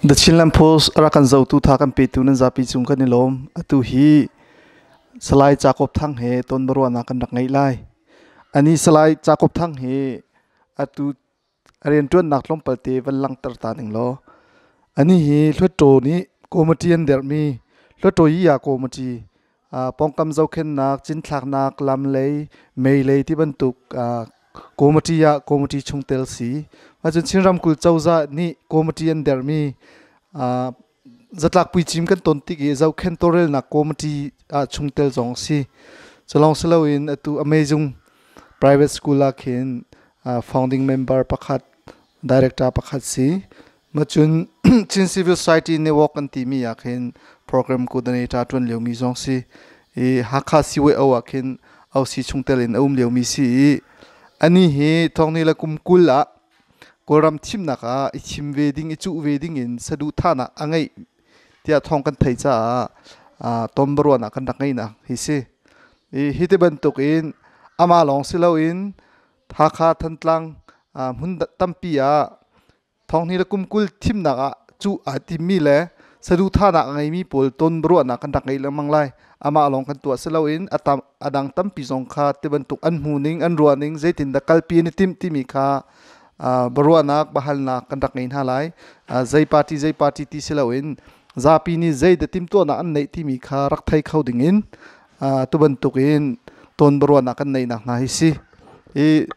The Chinland Post a rak kan zotu tha kan petu nan zapi cung kan i lawm. Atu hi Salai Jacob Thang he tonbiaruahnak kan rak ngeih lai. Ani Salai Jacob Thang hi atu a rianṭuannak tlawmpal te van langhter ta ning law ani hi Hluttaw nih committee an derhmi Hluttaw Yiya committee pawngkam zohkhenhnak, cinthlaknak, lam lei, mei lei ti bantuk committee ah committee chungtel si. Cun Chin ramkulh cozah nih committee an derhmi zatlak puicim kan ton tik i zohkhenh tawlrelnak committee ah chungtel zong a si. Culawng si loin atu Amazing private school ah khin founding member pakhat, director pakhat si. Macun Chin Civil Society Network kan timi ah khin program coordinator ṭuan liomi zong si. I Hakha CYO ah khin OC chungtel in a um liomi si i ani hi thawngni le kum 20 ah Kawlram thimnak ah i thim ve ding i cuh ve ding in saduhthahnak a ngeih tiah thawng kan theih caah tonbiaruahnak kan rak ngeihnak hi si. I hi ti bantuk in amah lawng si loin Hakha Thantlang hmun tampi ah thonghni le kum 20 thimnak ah cuh aa timmi le saduhthahnak a ngeimi pawl tonbiaruahnak kan rak ngei lengmang lai. Amah lawng kan tuah si loin a dang tampi zong kha ti bantuk an hmuhning, an ruahning, zeitindah kalpi an i timh timi kha biaruahnak, biahalnak kan rak ngei hna lai. Zei party zei party ti si loin zapi nih zeidah timhtuahnak an neih timi kha rak thei kho dingin tu bantukin tonbiaruahnak kan neihnak hna hi si. Hi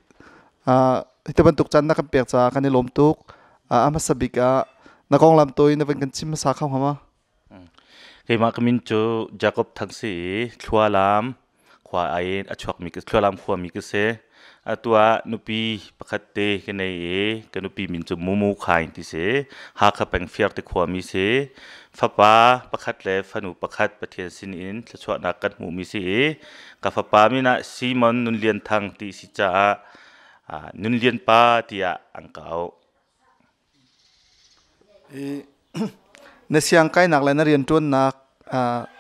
Hi bantuk caan na kan pek caah kan i lawm tuk. A hmasa bik ah na konglam tawi na van kan chim hmasa kho hnga ma? Keimah ka min cu Jacob Thang si i Thlualam khua ai a chuakmi Thlualam khuami ka si. Atu ah nupi pakhat te ka nei i ka nupi min cu Mumu Khaing ti si. Hakha peng Fiarte khuami si. Fapa pakhat le fanu pakhat Pathian sin in thluachuahnak kan hmuhmi si i ka fapa min ah Simon Nun Lian Thang ti si caah Nun Lian Pa tiah an ka auh. Na siang kainak le na rianṭuannak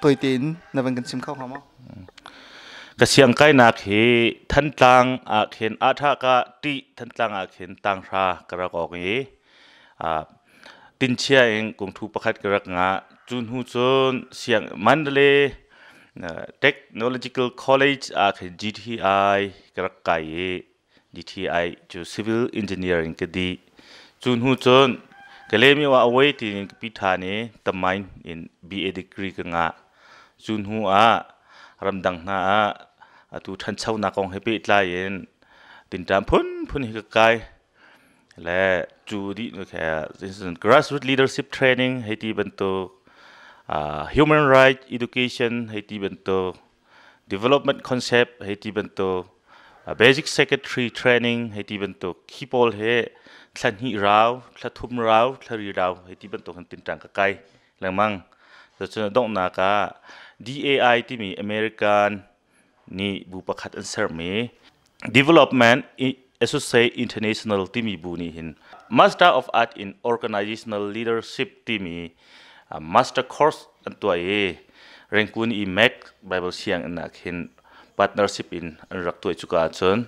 tawi tein na van kan chim kho hnga maw? Ka siang kainak hi Thantlang ah khin ah ka ti Thantlang ah khin tanghra ka rak awk i Tinchia in kungthu pakhat ka rak ngah. Cu hnu cun siang Mandalay Technological College ah khin GTI ka rak kai i GTI cu Civil Engineering ka dih. Cu hnu cun Kalaymyo ah away tiin ka pi ṭhan i Tamain in BA degree ka ngah. Cu hnu ah ramdang hna ah atu ṭhanchonak kong he pehtlai in tinṭan phunphun hi ka kai. Le cu dih grassroots leadership training hei ti bantuk, human right education hei ti bantuk, development concept hei ti bantuk, basic secretary training hei ti bantuk khi pawl he thla hnih rau, thla thum rau, thla ri rau hei ti bantuk hin tinṭang ka kai lengmang. Cucun donghnak ah DAI timi American nih bu pakhat an sermi Development Associate International timi bu nih hin Master of Art in Organizational Leadership timi master course an tuah i Rangoon i Mac Bible sianginn ah khin partnership in an rak tuah cuka ahcun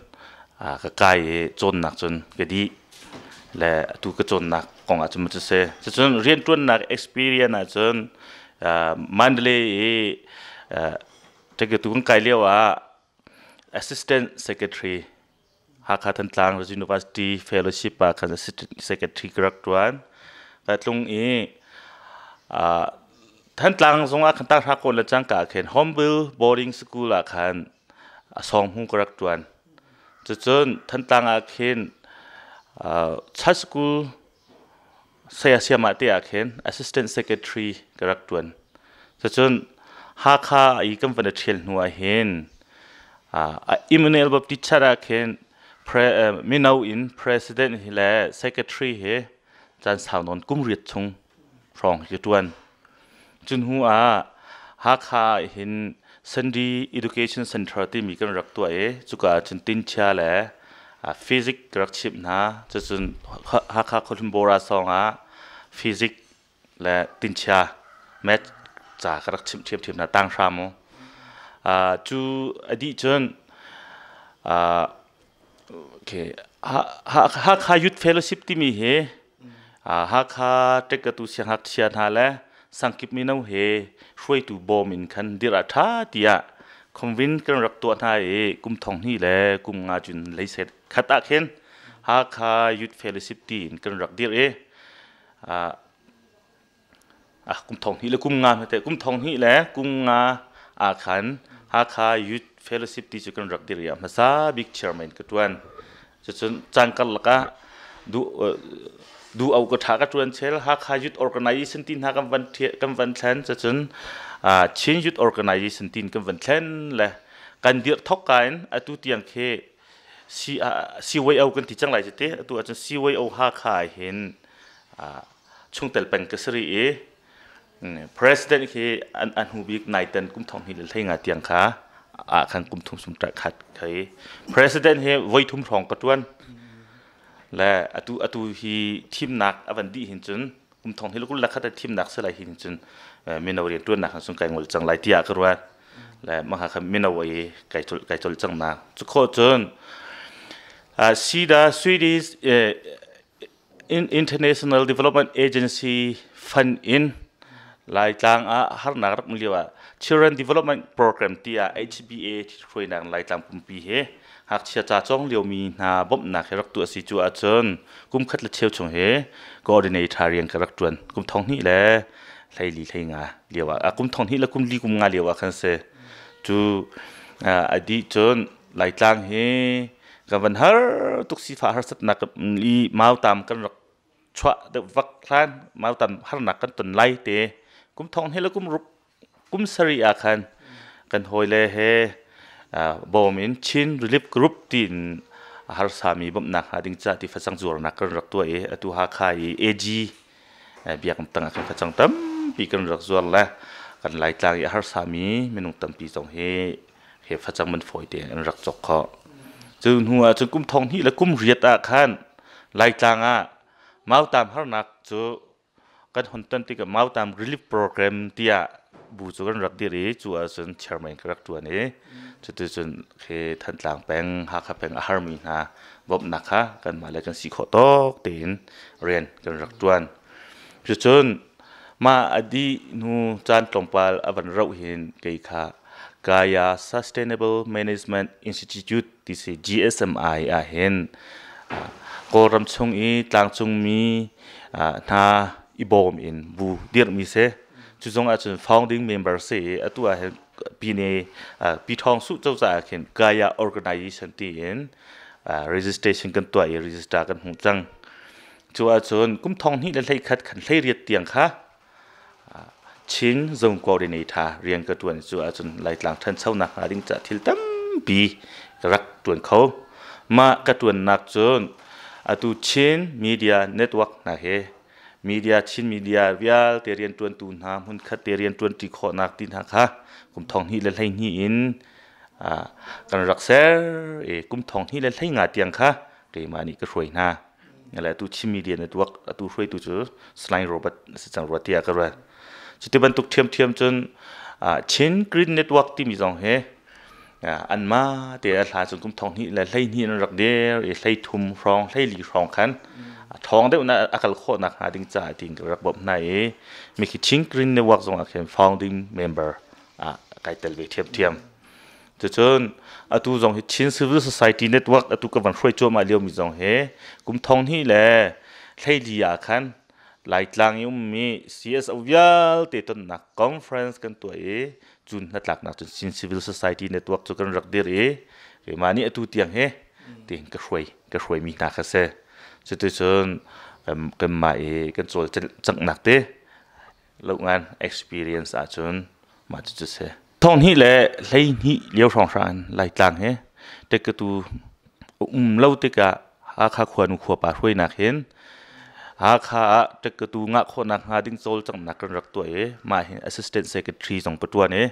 ka kai i cawnnak cun ka dih le atu ka cawnnak kong ah cun cu si. Cucun rianṭuannak experience ahcun Mandalay i Ṭekatu kan kai lio ah Assistant Secretary Hakha Thantlang University Fellowship ah khan Assistant Secretary ka rak ṭuan. Ka tlung i Thantlang zongah khan tanghra kawn le cangka ah khin Homeville Boarding School ah khan a sawng ka rak ṭuan. Cucun Thantlang ah khin Church School saya siamah te ah khin Assistant Secretary ka rak ṭuan. Cucun Hakha i kan van i ṭhial hnu ah hin Emmanuel Baptist Church ah khin mino in President hi le Secretary hi caan sau nawn kum riat chung hrawng hi ka ṭuan. Cun hnu ah Hakha ah hin Sunday Education Center timi kan rak tuah i cuka ah cun tinchia le physics ka rak chimh hna. Cucun Hakha Khuahlun Bora sawng ah physics le tinchia math ca ka rak chimh ṭhiamṭhiam hna tanghra mu. Cu a dih cun okay, Hakha Youth Fellowship timi hi Hakha ṭekkatu siangngakchia hna le sangkip mino he hruaitu bawm in khan dirh ah ṭha tiah convene kan rak tuah hna i kum thong hnih le kum nga cun leiset khat ah khin Hakha Youth Fellowship tiin kan rak dirh i kum thong hnih le kum nga hmete kum thong hnih le kum nga ah khan Hakha Youth Fellowship ti cu kan rak dirh i a hmasa bik chairman ka ṭuan. Cucun caan karlak ah du du au ka ṭha ka ṭuan chel Hakha Youth Organization ti hna kan van thlen. Cucun Chin Youth Organization tin kan van thlen le kan dirh thok ka in atu tiang khi CYO kan ti cang lai cu ti. Atu ahcun CYO Hakha hin chungtel peng ka si rih i president khi an hnu bik naiten kum thong hnih le hlei nga tiang kha ah khan kum thum sum khat khai president hi voi thum hrawng ka tuan le atu hi thimnak avan dih hin cun kum thong hi kul la khat thimnak se lai hin cun mino rian tuan nak sun kai ngol chang lai tia ka ruat le ma kha mino ai kai chol chang na chu kho cun SIDA, Swedish International Development Agency fund in Laitlang ah harnak rak um lio ah Children Development Program tiah HBA hruainak Laitlang pumpi he ngakchia ca cawng liomi hna bawmhnak he rak tuah a si. Cu ahcun kum khat le cheu chung he coordinator rian ka rak ṭuan. Kum thong hnih le hleili hlei nga lio ah, kum thong hnih le kum li kum nga lio ah khan si. Cu a dih cun Laitlang hi kan van har tuk, sifah harsatnak i mautam kan rak chuah deuh vak hlan, mautam harnak kan ton lai te kum thong he le kum ruk kum sarih ah khan kan hawile he bawm in Chin Relief Group tiin harsami bawmhnak hnga ding ca ti facang zuarnak kan rak tuah i atu Hakha i AG biakam tang ah khan facang tampi kan rak zuar le kan Laitlang i harsami minung tampi zong hi he facang man fawi tein an rak cawk khawh. Cu hnu ah cun kum thong hnih le kum riat ah khan Laitlang ah mautam harnak cu kan hon ton tikah mautam relief program tiah bu cu kan rak dir i cu ahcun chairman ka rak ṭuan i cuticun khi Thantlang peng, Hakha peng a harmi hna bawmhnak kha kanmah le kan si khawh tawk tein rian kan rak ṭuan. Cucun mah a dih hnu caan tlawmpal a van rauh hin kei kha Gaya Sustainable Management Institute ti si GSMI ah hin Kawlram chung i tlangcungmi hna i bawm in bu dirhmi si. Cu zong ahcun founding member si i atu ah hin Pine Pi Thawng Suh cozah ah khin Gaya Organization tiin registration kan tuah i register kan hmuh cang. Cu ahcun kum thong hnih le hlei khat khan hlei riat tiang kha Chin Zone Coordinator rian ka ṭuan. Cu ahcun Laitlang ṭhanchonak hnga ding caah thil tampi ka rak ṭuan kho. Mah ka ṭuannak cun atu Chin Media Network hna he media Chin media vialte rianṭuantu hna hmunkhat te rianṭuanṭi khawhnak ti hna kha kum thong hnih le hleihnih in kan rak ser i kum thong hnih le hlei nga tiang kha keimah nih ka hruai hna. Le atu Chin Media Network atu hruaitu cu Salai Robert si cang rua tiah ka ruat. Cuti bantuk ṭhiamṭhiam cun Chin Green Network timi zong hi anmah te a hla cun kum thong hnih le hleihnih in rak dir i hleithum hrawng hleili hrawng khan ṭhawng deuh na a kal khawh nak hnga ding caah tiin ka rak bawmh hna i mikhi Chin Green Network zong ah khin founding member ah kai tel ve ṭhiamṭhiam. Cucun atu zong hi Chin Civil Society Network atu ka van hruai cuahmah liomi zong hi kum thong hnih le hleili ah khan Laitlang i ummi CSO vialte tonnak conference kan tuah i cun hnatlaknak cun Chin Civil Society Network cu kan rak dir i keimah nih atu tiang hi tiin ka hruaimi hna kha si. Cuticun kanmah i kan cawlcanghnak te lohngan experience ahcun mah cucu si. Thonghnih le hleihnih lio hrawnghrang in Laitlang hi tekkatu um lo tikah Hakha khuanu khuapa hruainak hin Hakha ah tekkatu ngah khawhnak hnga ding cawlcanghnak kan rak tuah i mah hin assistant secretary zong ka ṭuan i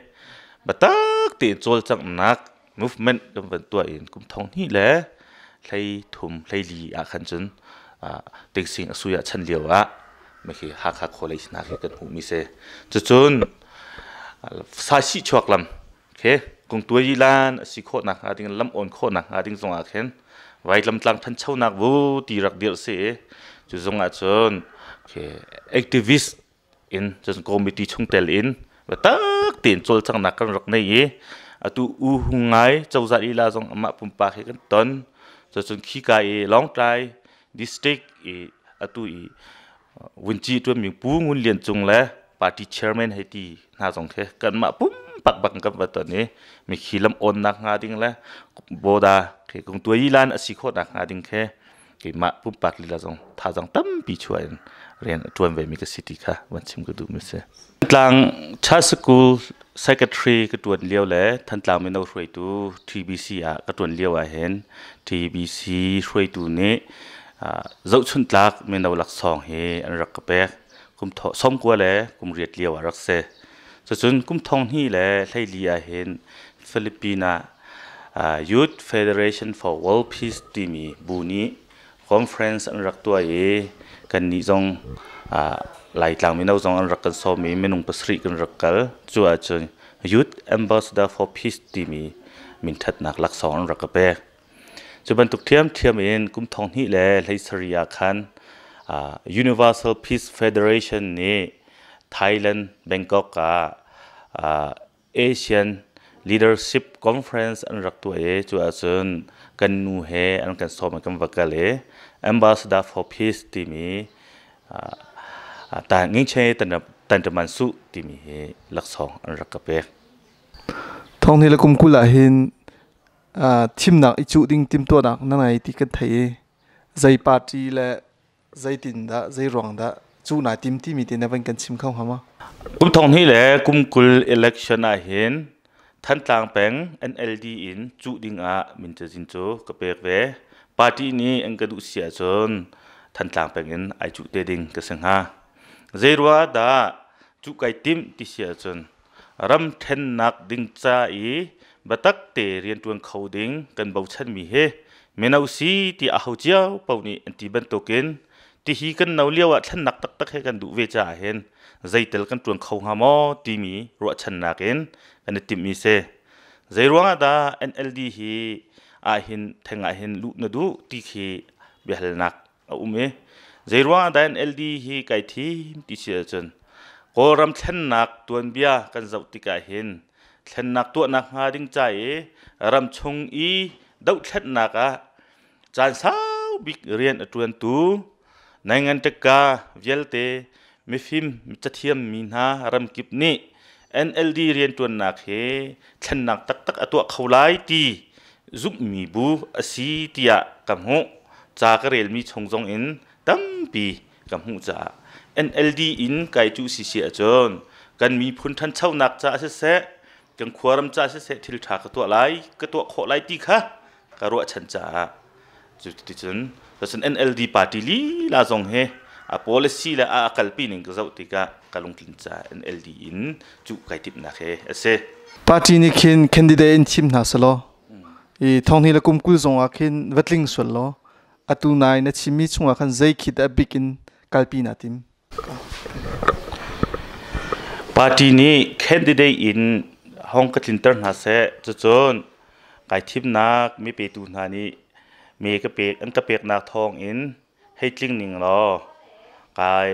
biatak tein cawlcanghnak movement kan van tuah in kum thong hnih le hlei thum hleili ah khan cun Tingsing a sui ah chan lio ah khi Hakha College hna khi kan hmuhmi si. Cucun Saisih chuak lam khi kungtuai lan a si khawhnak hnga ding, lam awn khawhnak hnga ding zongah khin Vaitlam tlang thanchonak bu ti rak dirh si. Cu zung ahcun activist in cun committee chungtel in biatak tein cawlcanghnak kan rak nei i atu U Hung Ngai cozah lila zong amah pumpak he kan ton. Cucun khika i Lawngtlai district i atu i vunci ṭuanmi Pu Ngun Lian Cung le party chairman hei ti hna zong khi kanmah pumpak bak kan va ton i mikhi lam awnnak hnga ding le boda khi kung tuai lan a si khawhnak hnga ding khi keimah pumpak lila zong thazaang tampi chuah in rian a ṭuan ve mi ka si ti kha van chim ka duh mi si. Thantlang Church School Secretary ka ṭuan lio le Thantlang mino hruaitu TBC ah ka ṭuan lio ah hin TBC hruaitu nih zohchunhtlak mino laksawng hi an rak ka pek. Kum 90 le kum riat lio ah rak si. Cucun kum 2014 ah hin Philippines ah Youth Federation for World Peace timi bu nih conference an rak tuah i kannih zong Laitlang mino zong an rak kan sawm i minung pasarih kan rak kal. Cu ahcun Youth Ambassador for Peace timi minthatnak laksawng an rak ka pek. Cu bantuk ṭhiamṭhiam in kum 2017 ah khan Universal Peace Federation nih Thailand, Bangkok ah Asian Leadership Conference an rak tuah i cu ahcun kan nu he an kan sawm i kan va kal i Ambassador for Peace timi Ngingche Tantaman Suh timi hi laksawng an rak ka pek. Thawng ni le kum 20 ah hin thimnak i cuh ding timhtuahnak na ngei ti kan theih i zei party le zeitindah zei ruang dah cu naa tim timi te na van kan chim kho hnga maw? Kum 20 le kum 20 election ah hin Thantlang peng NLD in cuh ding ah min cazin cu ka pek ve. Party nih an ka duh si ahcun Thantlang peng in ai cuh te ding ka si hnga. Zei ruah dah cuh kai timh ti si ahcun ram ṭhennak ding ca i biatak te rianṭuan kho ding kan bochanmi hi mino si ti aho cio paoh nih an ti bantukin tihi kan no lio ah thlennak taktak he kan duh ve caah hin zeitel kan ṭuan kho hnga maw timi ruahchannak in kan i timhmi si. Zeiruang ah dah NLD hi ahhin theng ah hin luh na duh ti khi biahalnak a um i zeiruang ah dah NLD hi kai thim ti si ahcun Kawlram thlennak tuanbia kan zoh tikah hin thlennak tuahnak hnga ding ca i ramchung i dohthlennak ah caan sau bik rian a ṭuantu naingan ṭekka vialte mifim cathiam mi hna ramkip nih NLD rianṭuannak hi thlennak taktak a tuah kho lai ti zumhmi bu a si tiah ka hmuh. Ca ka relmi chung zong in tampi ka hmuh caah NLD in kai cu si si ahcun kan miphun ṭhanchonak caah siseh, kan khuaram caah siseh thil ṭha ka tuah lai, ka tuah khawh lai ti kha ka ruahchan caah cuticun cun NLD party lila zong hi a policy le a kalpi ning ka zoh tikah ka lungtlin caah NLD in cuh kai timhnak hi a si. Party nih khin candidate in thim hna selaw i 20 le kum 20 zong ah khin va tling sual law atu nai na chimmi chungah khan zei khi dah bik in kalpi naa tim? Party nih candidate in hong ka tlinter hna seh. Cucun kai thimnak mi petu hna nih me ka pek an ka peknak thawng in hei tling ning law kai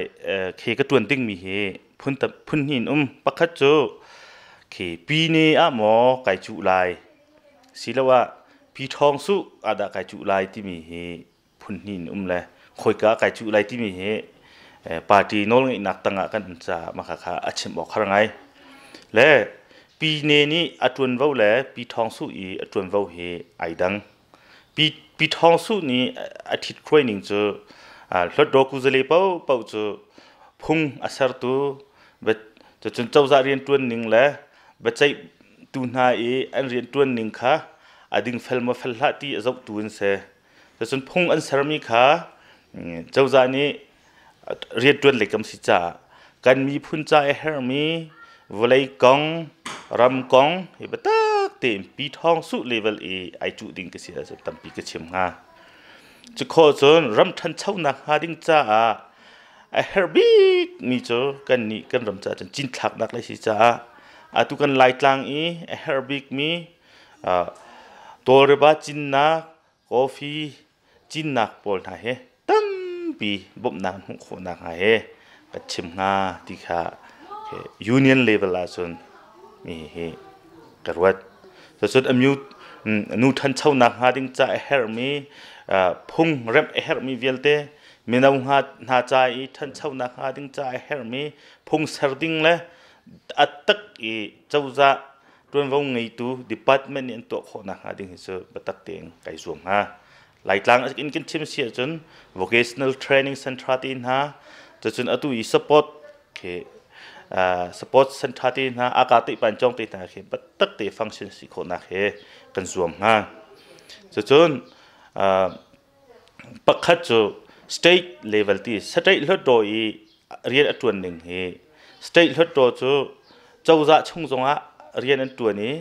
khi ka ṭuan dingmi hi phun phun hnih in um. Pakhat cu khi pine ah maw kai cuh lai siloah pi ṭhawng suh ah dah kai cuh lai timi hi phun hnih in um le khawika kai cuh lai timi hi party nawlngeihnak tangah kan um caah mah kha a chim awk har ngai. Le pine nih a ṭuanvo le pi ṭhawng suh i a ṭuanvo hi ai dang. Pi pi ṭhawng suh nih a ṭhit khuai ning cu Hlawtdaw kuzale paohpaoh cu phung a sertu cucun cozah rianṭuan ning le biaceihtu hna i an rianṭuan ning kha a dingfel maw fel hlah ti a zohtu an si. Cucun phung an sermi kha cozah nih rianṭuan lei kam si caah kan miphun ca i herhmi vawlei kong, ram kong hi biatak tein pi ṭhawng suh level i ai cuh ding ka si ahcun tampi ka chim hnga. Cukhawh cun ram ṭhanchonak hnga ding caah a herh bikmi cu kannih kan ram caah cun cinthlaknak lei si caah atu kan Laitlang i a herh bikmi tawlreba cinnak, coffee cinnak pawl hna hi tampi Tampi bawmhnak hmuh khawhnak hnga he ka chim hnga ti kha union level ahcun mi hi ka ruat. Cucun nu ṭhanchonak hnga ding ca a herhmi phung remh a herhmi vialte mino hna ca i ṭhanchonak hnga ding ca a herhmi phung ser ding le a tak i cozah ṭuanvo ngeitu department nih an tuah khawhnak hnga ding hi cu biatak tein kai zuam hnga. Laitlang in kan chim si ahcun vocational training center te hna cucun atu i support khi support center te hna aka te pan chong te hna khi biatak te function si khawhnak he kan zuam hnga. Cucun pakhat cu state level ti state hluttaw i rian a tuan ning hi state hluttaw cu cozah chung zongah rian an tuan i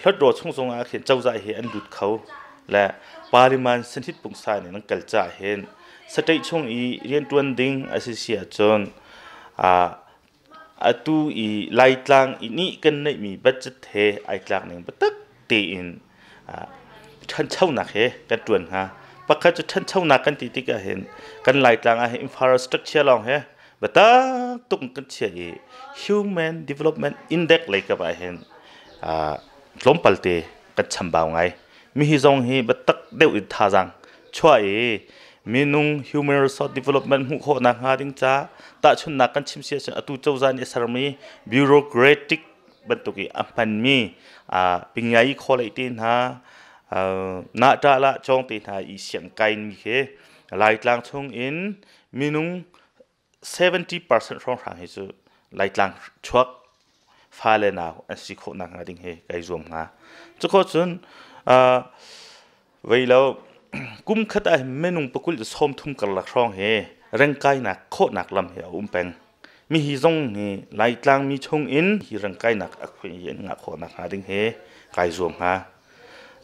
Hluttaw chung zongah khin cozah hi an lut kho le parliament sanhit pungsan in an kal caah hin state chung i rianṭuan ding a si si ahcun atu i Laitlang i nih kan neihmi budget he ai tlak ning biatak tein ṭhanchonak he kan ṭuan hnga. Pakhat cu ṭhanchonak kan ti tikah hin kan Laitlang ah hin infrastructure lawng he biatak tuk kan chiah i human development index lei kap ah hin tlawmpal te kan chambau ngai. Mihi zong hi biatak deuh in thazaang chuah i minung human resource development hmuh khawh nakhnga ding ca tahchunhnak kan chim si ahcun atu cozah nih a sermi bureaucratic bantuk i a hmanmi pingyai khawlei te hna nahṭah lah cawng te hna i siang kainmi khi Laitlang chung in minung 70% hrawnghrang hi cu Laitlang chuak fale nau an si khawh nakhnga ding hi kai zuam hnga. Cukhawh cun vei lo kum khat ah minung pakul cu 30 karlak hrawng hi rengkainak khawhnak lam hi a um peng. Mi hi zong hi Laitlang mi chung in hi rengkainak a khui in ngah khawh nakhnga ding hi kai zuam hnga.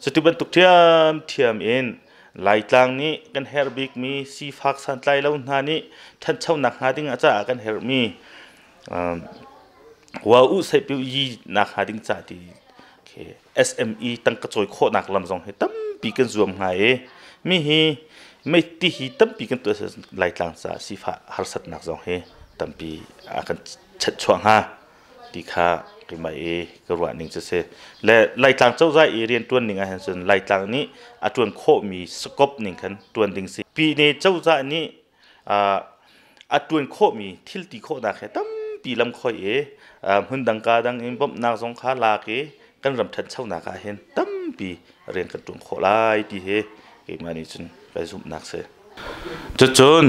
Cuti bantuk ṭhiamṭhiam in Laitlang nih kan herh bikmi sifak santlai lo hna nih ṭhanchonak hnga ding ah caah kan herhmi wa u seipiu yi nak hnga ding ca ti SME tangka cawi khawhnak lam zong hi tampi kan zuam hnga i mi hi meiti hi tampi kan tuah Laitlang caah sifah harsatnak zong hi tampi a kan chatchuah hnga. Ti kha keimah i ka ruah ning cu si. Le Laitlang cozah i rianṭuan ning ahhin cun Laitlang nih a ṭuan khawhmi scope ning khan ṭuan ding si. Pine cozah nih a ṭuan khawhmi thil ti khawhnak he tampi lam khoi i hmundang ka dang in bawmhnak zong kha lak i kan ram ṭhanchonak ah hin tampi rian kan ṭuan khawh lai ti hi keimah nih cun kai zumhnak si. Cucun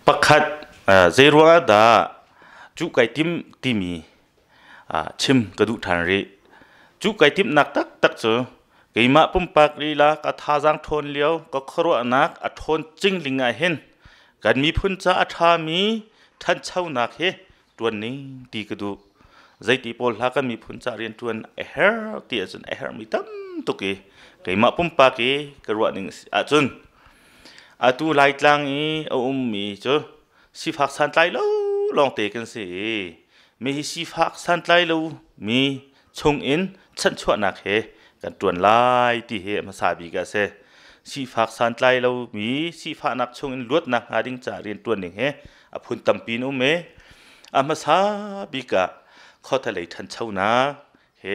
pakhat zeiruang ah dah Cu kai tim timi chim ka duh ṭhan rih. Cu kai timhnak taktak cu keimah pumpak lila ka thazaang ṭhawn lio ka khuaruahnak a ṭhawn cingling ah hin kan miphun ca a ṭhami ṭhanchonak hi ṭuan ning ti ka duh. Zeiti pawl hla kan miphun ca rianṭuan a herh ti ahcun a herhmi tam tuk i keimah pumpak i ka ruah ning ahcun atu Laitlang i a ummi cu sifak santlai lo lawngte kan si i mi hi sifak santlai lo mi chungin chanchuahnak he kan ṭuan lai ti hi a hmasa bik a si. Sifak santlai lo mi sifahnak chungin luatnak hnga ding ca rian ṭuan ning hi a phun tampi in um i a hmasa bik ah khuathalei ṭhanchonak he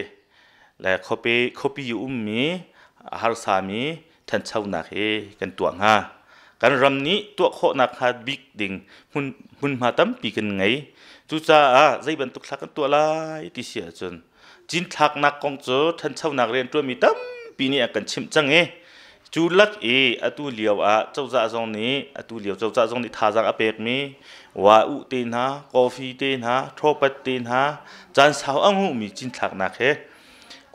le khuapi khuapi ummi harsami ṭhanchonak hi kan tuah hnga. Kan ram nih tuah khawhnak hnga bik ding hmun hmunhma tampi kan ngei. Cucaah zei bantuk thla kan tuah lai ti si ahcun cinthlaknak kong cu ṭhanchonak rianṭuanmi tampi nih a kan chimh cang i cu lak i atu lio ah cozah zong nih atu lio cozah zong nih thazaang a pekmi wa uh te hna, coffee te hna, thawpat te hna, caan sau a nguhmi cinthlaknak he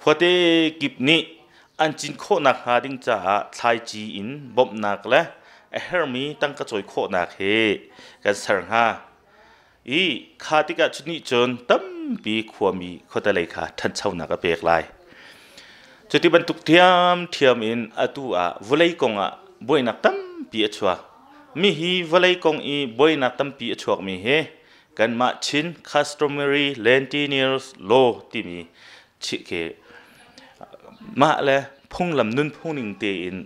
khuate kip nih an cin khawhnak hnga ding caah thlaici in bawmhnak le a herhmi tangka cawi khawhnak hi kan ser hnga. I kha tikah cu nih cun tampi khuami khuatelei kha ṭhanchonak a pek lai. Cuti bantuk ṭhiamṭhiam in atu ah vawlei kong ah buainak tampi a chuak. Mi hi vawlei kong i buainak tampi a chuakmi hi kanmah Chin Customary Land Tenures Law timi khi mah le phunglam nunphung ning tein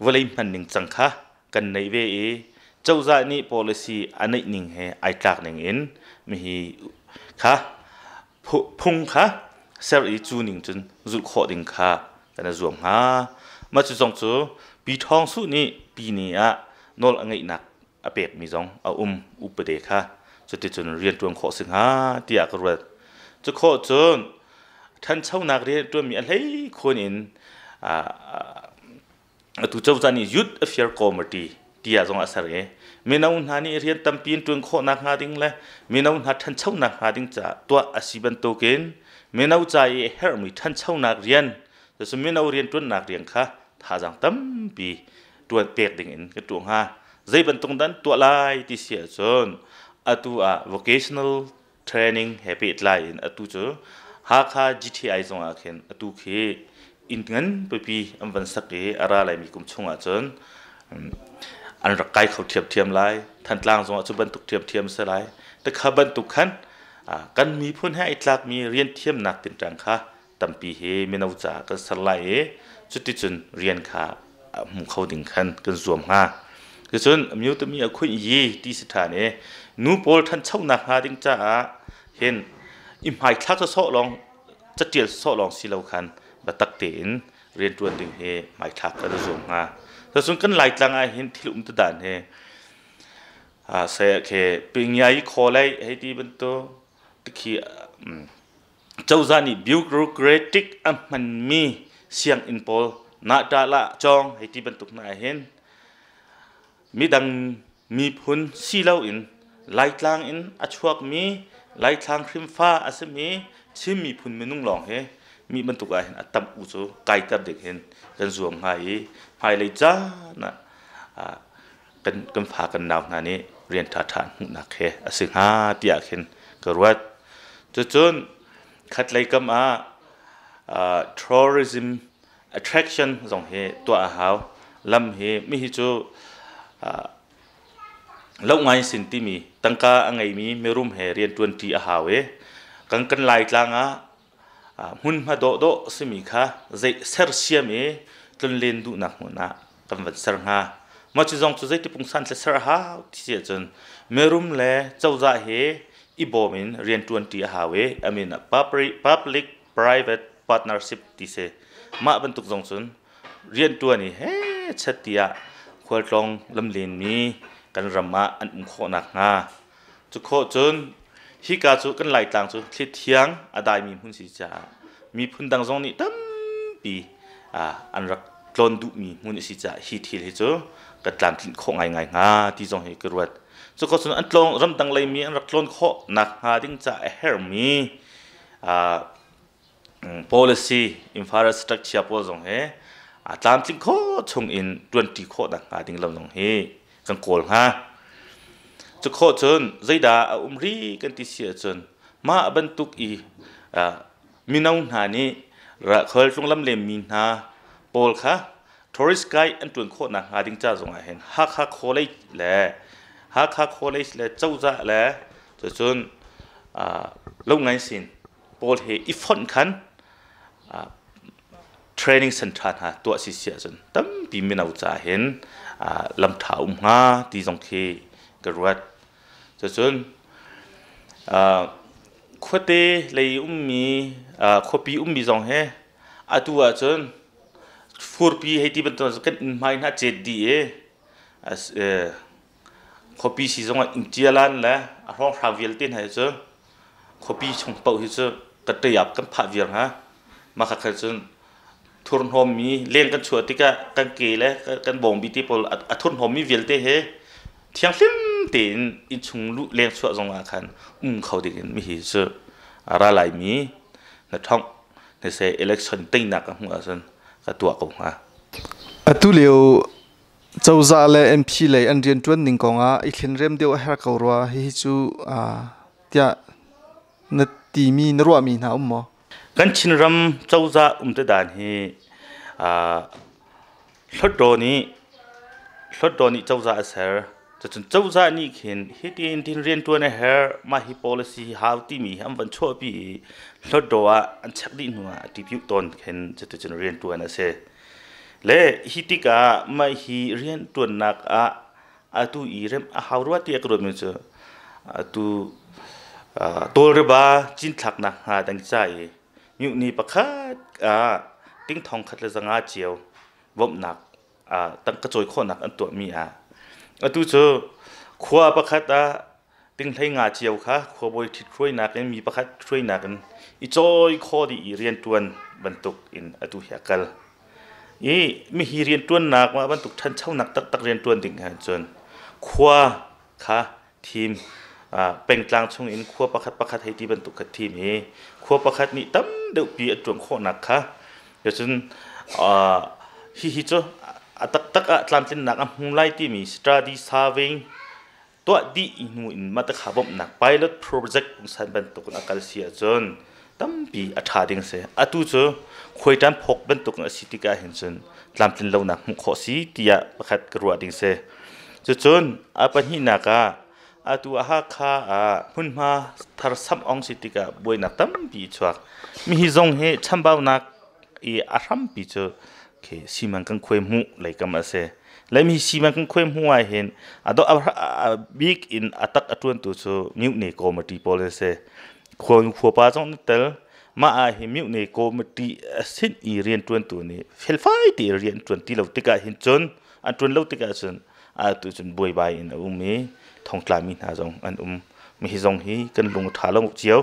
vawlei hman ning cang kha kan neih ve i Cozah nih policy a neih ning he ai tlak ning in mihi kha phung kha ser i cu ning cun zulh khawh ding kha kan i zuam hnga. Mah cu zong cu Pi Thawng Suh nih pi ni ah nawl a ngeihnak a pekmi zong a um upade kha cuticun rianṭuan khawh si hnga tiah ka ruat. Cu khawh cun ṭhanchonak rianṭuanmi a hlei khun in atu cozah nih Youth Affair Committee tiah zong a ser i mino hna nih rian tampi in ṭuan khawhnak hnga ding le mino hna ṭhanchonak hnga ding caah tuah a si bantukin mino ca i a herhmi ṭhanchonak rian cucu mino rianṭuannak rian kha thazaang tampi ṭuan pek ding in ka tuah hnga. Zei bantuk dah an tuah lai ti si ahcun atu ah vocational training he pehtlai in atu cu Hakha GTI zong ah khin atu khi inn ngan pipi an van sak i a ra laimi kum chung ahcun an rak kai kho ṭhiamṭhiam lai. Thantlang zong ah cu bantuk ṭhiamṭhiam si lai. Tikha bantuk khan kan miphun he ai tlakmi rian thiamnak tinṭang kha tampi hi mino caah kan ser lai i cuticun rian kha hmu kho ding khan kan zuam hnga. Cucun mutami a khuih yi ti si ṭhan i nu pawl ṭhanchonak hnga ding caah hin i hmaithlak sawsawh lawng catial sawsawh lawng si lo khan biatak tein rianṭuan ding hi hmaithlak kan i zuam hnga. Cucun kan Laitlang ah hin thil um ti dan hi saya khi pingyai kholei hei ti bantuk tikhi cozah nih bureaucratic a hmanmi sianginn pawl nah-ṭah-lah cawng hei ti bantuk hna ahhin midang miphun si loin Laitlang in a chuakmi Laitlang hrimfa a simi Chin miphun minung lawng hi mi bantuk ahhin a tam u cu kaiter ding hin kan zuam hnga i hmailei caan ah kan fa kan nau hna nih rian ṭhaṭha an hmuhnak he a si hnga tiah khin ka ruat. Cucun khatlei kam ah tourism attraction zong hi tuah a hau. Lam hi mi hi cu lo ngai sin timi tangka a ngeimi mirum he rianṭuan ṭi a hau i kan kan Laitlang ah hmunhma dawhdawh simi kha zei sersiam i tlunlen duhnak hmun ah kan van ser hnga. Mah cu zong cu zeiti pungsan tla ser a hau ti si ahcun mirum le cozah he i bawm in rianṭuanṭi a hau i I mean public private partnership ti si. Mah bantuk zong cun rianṭuan i he chet tiah khualtlawng lamlenmi kan ram ah an um khawh nakhnga Cu khawh cun hika cu kan Laitlang cu thli thiang a daimi hmun si caah miphun dang zong nih tampi an rak tlawn duhmi hmun a si caah hi thil hi cu kan tlamtlinh khawh ngaingai hnga ti zong hi ka ruat. Cu khawh cun an tlawng ramdang leimi an rak tlawn khawh nak hnga ding caah a herhmi policy infrastructure pawl zong hi a tlamtling khawh chung in ṭuanṭi khawh nak hnga ding lam zong hi kan kawl hnga. Cu khawh cun zeidah a um rih kan ti si ahcun mah bantuk i mino hna nih khualtlung lamlemmi hna pawl kha tourist guide an ṭuan khawh nakhnga ding ca zongah hin Hakha College le Hakha College le cozah le cucun lo ngai sin pawl he i fonh khan training center hna tuah si si ahcun tampi mino ca hin lam ṭha um hnga ti zong khi ka ruat. Cucun khuate lei ummi khuapi ummi zong hi atu ahcun furpi hei ti bantuk kan inn hmai hna cet dih i Khuapi si zongah inn ṭialan le a hrawnghrang vialte hna hi cu khuapi chung paoh hi cu ka ṭiap kan phah viar hnga. Mah kha khan cun thurhnawmmi leng kan chuah tikah kan ke le kan bawngbi te pawl a thurhnawmmi vialte he thianghlim tein innchung luh leng chuah zongah khan um kho dingin mihi cu a ra laimi na ṭhongh na se election teinak ka hmuh ahcun ka tuah ko hnga. Atu lio Cozah le MP lei an rianṭuan ning kongah i thlenrem deuh a herh ko rua. Hihi cu tiah na timi na ruahmi hna um maw? Kan Chinram cozah um te dan hi Hlawtdaw nih cozah a ser. Cucun cozah nih khin hitin tin rianṭuan a herh, mah hi policy hi hau timi hi an van chuahpi i Hlawtdaw ah an check dih hnu ah a tipiuh tawn khin cuticun rianṭuan a si. Le hi tikah mah hi rianṭuannak ah Atu i rem a hau rua ti a ka ruatmi cu atu tawlreba cinthlaknak hnga dang ca i mihni pakhat ah ting thong khat le zanga cio bawmhnak tangka cawi khawhnak an tuahmi ah atu cu khua pakhat ah ting hlei nga cio kha khuabawi ṭhit hruainak in mi pakhat hruainak in i cawi khaw dih i rianṭuan bantuk in atu hi a kal. I mihi rianṭuannak mah bantuk ṭhanchonak taktak rianṭuan ding ahcun khua kha thim pengtlang chung in khua pakhat pakhat hei ti bantuk kha thim i khua pakhat nih tam deuhpi a ṭuan khawhnak kha cun hihi cu a taktak ah tlamtlinnak a hmu lai timi study surveying tuah dih hnu in mah takha bawmhnak pilot project pungsan bantuk in a kal si ahcun tampi a ṭha ding si. Atu cu khuaiṭan phawk bantuk in a si tikah hin cun tlamtlin lonak hmuh khawh si tiah pakhat ka ruah ding si. Cucun a pahnihnak ah atu ah Hakha ah hmunhma thar samh ong si tikah buainak tampi a chuak. Mihi zong hi chambaunak i a hrampi cu khi siman kan khuai hmuh lei kam a si. Laimi siman kan khuai hmuh ah hin a bik in a tak a ṭuantu cu Mutiny Committee pawl an si. Khuapa zong an tel. Mah ah hi Mutiny Committee a sin i rianṭuantu nih felfai tein rian an ṭuan ti lo tikah hin cun an ṭuan lo tikah cun atu cun buaibai in a um i thongtlami hna zong an um. Mah hi zong hi kan lung a ṭha lo cio.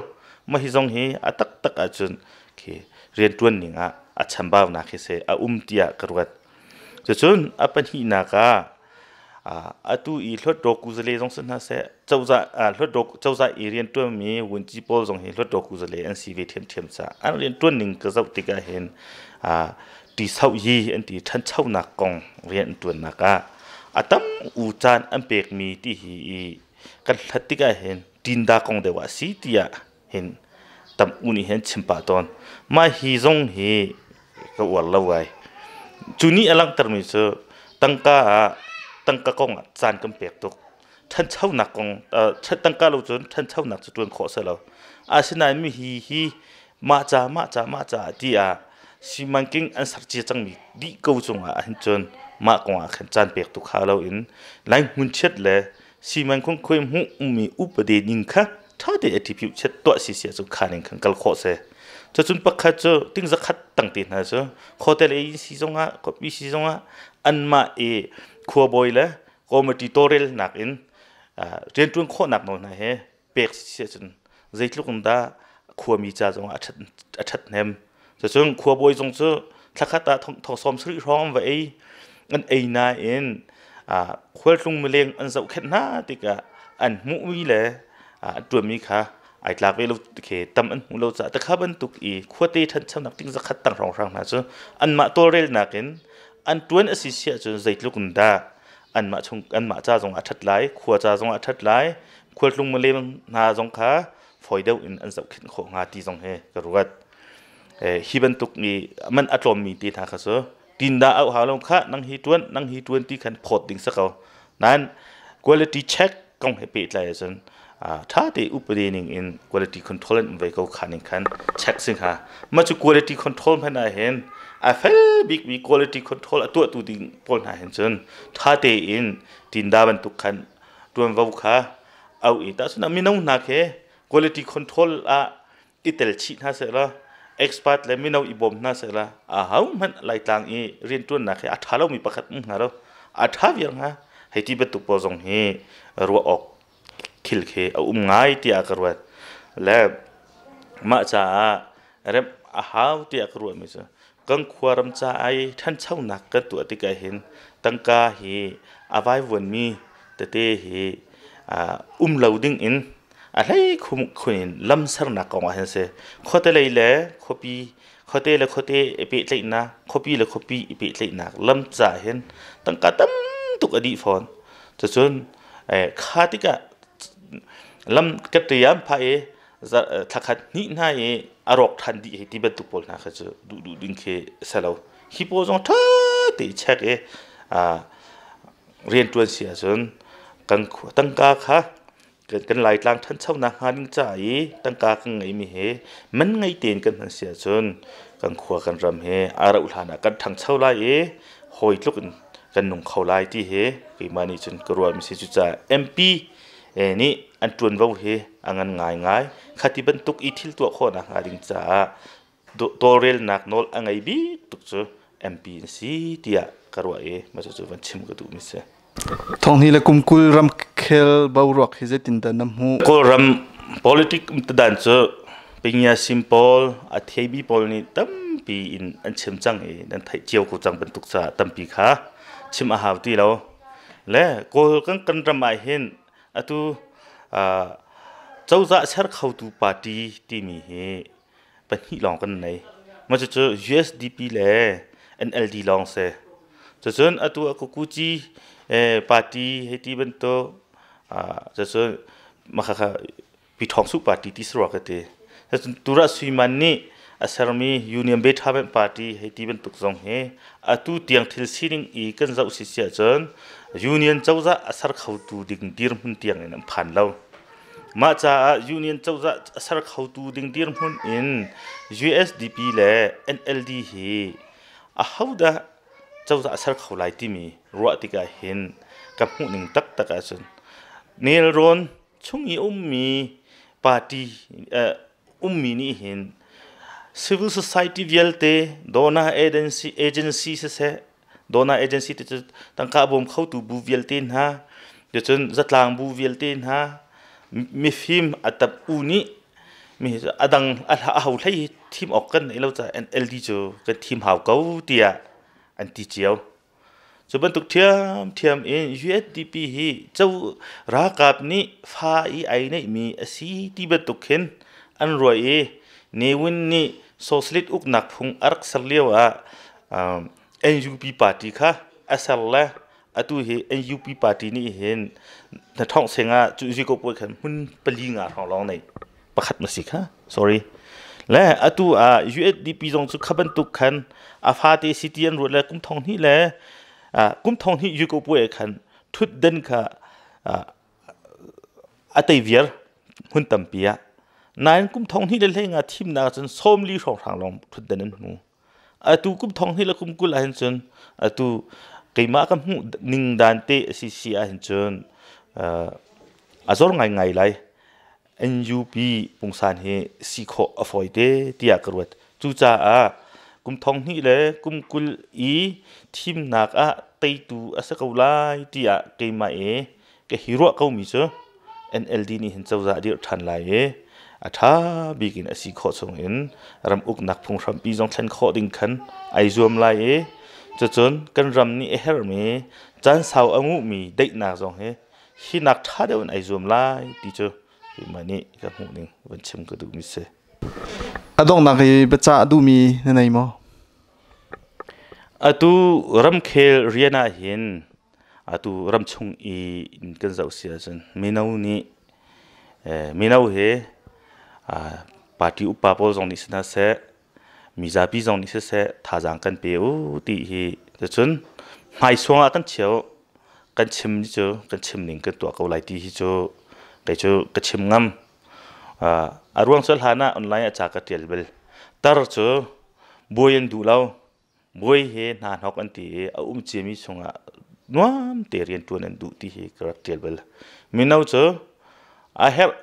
Mah hi zong hi a taktak ahcun khi rianṭuan ning ah a chambaunak hi seh a um tiah ka ruat. Cucun a pahnihnak ah atu i Hluttaw kuzale zong si hna seh, cozah Hluttaw cozah i rianṭuanmi vunci pawl zong hi Hluttaw kuzale an si ve ṭhiamṭhiam caah an rianṭuan ning ka zoh tikah hin ṭisoh yi an ti ṭhanchonak kong rian an ṭuannak ah a tam u caan an pekmi ti hi i kan hlat tikah hin ṭinda kong deuh ah si tiah hin tam u nih hin chim pah tawn. Mah hi zong hi ka uar lo ai. Cu nih a langhtermi cu tangka ah tangka kong ah caan kan pek tuk. Ṭhanchonak kong tangka lo cun ṭhanchonak cu ṭuan khawh si lo. Asinain mi hi hi mah ca mah ca mah ca ti ah simanking an ser cia cangmi dih ko cungah ahhin cun mah kong ah khan caan pek tuk hau loin lai hmun chiat le siman khung khui hmuh ummi upade ning kha ṭha te attribute chet tuah si sia cu khan in khan kal khawh se. Cucun pakhat cu ting zakhat tang te hna cu hotel ei si zongah kopi si zongah anmah i khuabawi le committee tawlrel nak in rianṭuan khawhnak nawl hna he pek si sia cun zeitluk in dah khuami ca zongah a ṭhat hnem. Cucun khuabawi zong cu thlakhat ah thong sawm sarih hrawng an va ei an ei nain khualtlung mileng an zohkhenh hna tikah an hmuhmi le an ṭuanmi kha ai tlak ve lo khi tam an hmuh lo caah takha bantuk i khuate ṭhanchonak ting zakhat tang hrawnghrang hna cu anmah tawlrelnak in an ṭuan a si siah cun zeitluk in dah anmah chung anmah ca zong ah ṭhat lai, khua ca zong ah ṭhat lai, khualtlung mileng hna zong kha fawi deuh in an zohkhenh khawh hnga ti zong hi ka ruat. Hi bantuk mi man a tlawmmi te hna kha cu tin dah auh hau lo kha nang hi ṭuan nang hi ṭuan ti khan phawt ding si ko. Nain quality check kong he pehtlai ahcun ṭha te upadi ning in quality control an um ve ko kha ning khan check si hnga. Mah cu quality control hmanh ah hin a fel bikmi quality control a tuahtu ding pawl hna hin cun ṭha tein tinda bantuk khan ṭuanvo kha au i tahchun ah mino hna khi quality control ah i tel chih hna sehla expert le mino i bawm hna sehla a ho hmanh Laitlang i rianṭuannak hi a ṭha lomi pakhat um hnga lo, a ṭha viar hnga. Hei ti bantuk pawl zong hi ruah awk thil khi a um ngai tiah ka ruat. Le mah caah remh a hau tiah ka ruahmi cu kan khuaram ca ai ṭhanchonak kan tuah tikah hin tangka hi a vaivuanmi tete hi um lo ding in a hlei khun in lam sernak kong ah hin si. Khuate lei le khuapi, khuate le khuate i pehtlaihnak, khuapi le khuapi i pehtlaihnak lam ca hin tangka tam tuk a dih fawn. Cucun kha tikah lam ka ṭiam phah i thlakhat hnih hna i a rawk ṭhan dih hei ti bantuk pawl hna kha cu duh duh ding khi si lo. Hi pawl zong ṭha te i check i rianṭuan si ahcun kan tangka kha kan Laitlang ṭhanchonak hnga ding ca i tangka kan ngeimi hi man ngei tein kan hman si ahcun kan khua kan ram hi a rauh hlan ah kan ṭhangcho lai i hawi tluk in kan nung kho lai ti hi keimah nih cun ka ruahmi si. Cucaah MP nih an ṭuanvo hi a ngan ngaingai. Khati bantuk i thil tuah khawhnak hnga ding caah tawlrelnak nawl a ngei bik tuk cu MP an si tiah ka ruah i mah cucu van chim ka duhmi si. Thonghni le kum 20 ramkhel boruak hi zeitindah na hmuh? Kawlram politic umtudan cu Pinya Sim pawl, a theimi pawl nih tampi in an chim cang i nan theih cio ko cang bantuk caah tampi kha chim a hau ti lo. Le Kawl kan ram ah hin atu cozah ser khotu party timi hi pahnih lawng kan nei. Mah cucu USDP le NLD lawng si. Cucun atu a Kukuci party hei ti bantuk cucun mah khakha Piṭhawngsu party ti si rua ka ti. Cucun Turah Suiman nih a sermi Union Bethaven Party hei ti bantuk zong hi atu tiang thil sining i kan zoh si si ahcun Union cozah a ser khotu ding dirhmun tiang in an phan lo. Mah caah Union cozah a ser khotu ding dirhmun in USDP le NLD hi ahodah cozah a ser kho lai timi ruah tikah hin ka hmuhning taktak ahcun nelrawn chung i ummi party ummi nih hin civil society vialte donor agency agency siseh donor agency ti cu tangka a bawm khotu bu vialte hna ticun zatlang bu vialte hna mifim a tap u nih mi a dang a ho hlei thim awk kan nei lo caah NLD cu kan thim hau ko tiah an ti cio. Cu bantuk ṭhiamṭhiam in USDP hi co ralkap nih fa i ai neihmi a si ti bantuk khin an ruah i Ne Win nih socialist uknak phung a rak ser lio ah NUP party kha a ser le atu hi NUP party nih hin na thong sing ah cu ziko puai khan hmun pali nga hrawng lawng nei pakhat ma si kha sorry le atu ah USDP zong cu kha bantuk khan a fate city an ruat le kum thong hnih le kum thong hnih yuko puai khan thut den kha a tei viar hmun tampi ah nain kum thong hnih le hlei nga thimnak cun 40 hrawnghrang lawng thut den an hmu. Atu kum thong hnih le kum 20 ahhin cun atu keimah ka hmuh ning dan te a si si ahhin cun a zor ngaingai lai. NUP pungsan hi si khawh a fawi te tiah ka ruat. Cucaah kum thong hnih le kum 20 i thimnak ah teitu a si ko lai tiah keimah i ka hi ruah komi cu NLD nih hin cozah a dirh ṭhan lai i a ṭha bik in a si khawh chung in ram uknak phunghrampi zong thlen khawh ding khan ai zuam lai i cucun kan ram nih a herhmi caan sau a nguhmi daihnak zong hi hinak ṭha deuh in ai zuam lai ti cu keimah nih ka hmuh ning van chim ka duhmi si. A donghnak i biacah duhmi na nei maw? Atu ramkhel rian ah hin Atu ramchung i kan zoh si ahcun mino nih mino hi party upa pawl zong nih si hna seh, mizapi zong nih siseh thazaang kan pe u ti hi cun hmaisuang ah kan chia u. Kan chim ni cu kan chim ning kan tuah ko lai ti hi cu kei cu ka chim ngam. A ruang cu hlan ah online ah ca ka ṭial bal. Tar cu buai an duh lo. Buai he hna hnok an ti i a um ciami chungah nuam te rianṭuan an duh ti hi ka rak ṭial bal. Mino cu a herh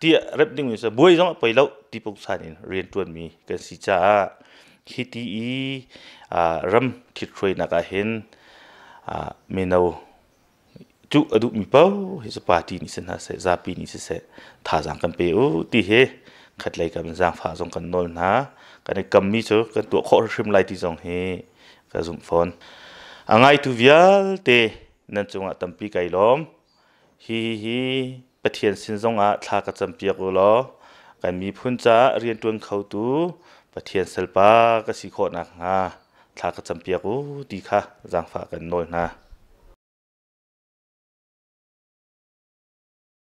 tiah rep dingmi cu buai zong a poi lo ti pungsan in rianṭuanmi kan si caah hi ti i ram ṭhithruainak ah hin mino cuh a duhmi paoh hi cu party nih si hna seh, zapi nih siseh thazaang kan pe u ti hi khatlei kam zaangfah zong kan nawl hna. Kan i kammi cu kan tuah khawh hrim lai ti zong hi ka zumh fawn. A ngaitu vialte nan cungah tampi kai lawm. Hi hi Pathian sin zongah thla ka campiak u law kan miphun caah rianṭuan khotu Pathian salpa ka si khawh nakhnga thla ka campiak u ti kha zaangfah kan nawl hna.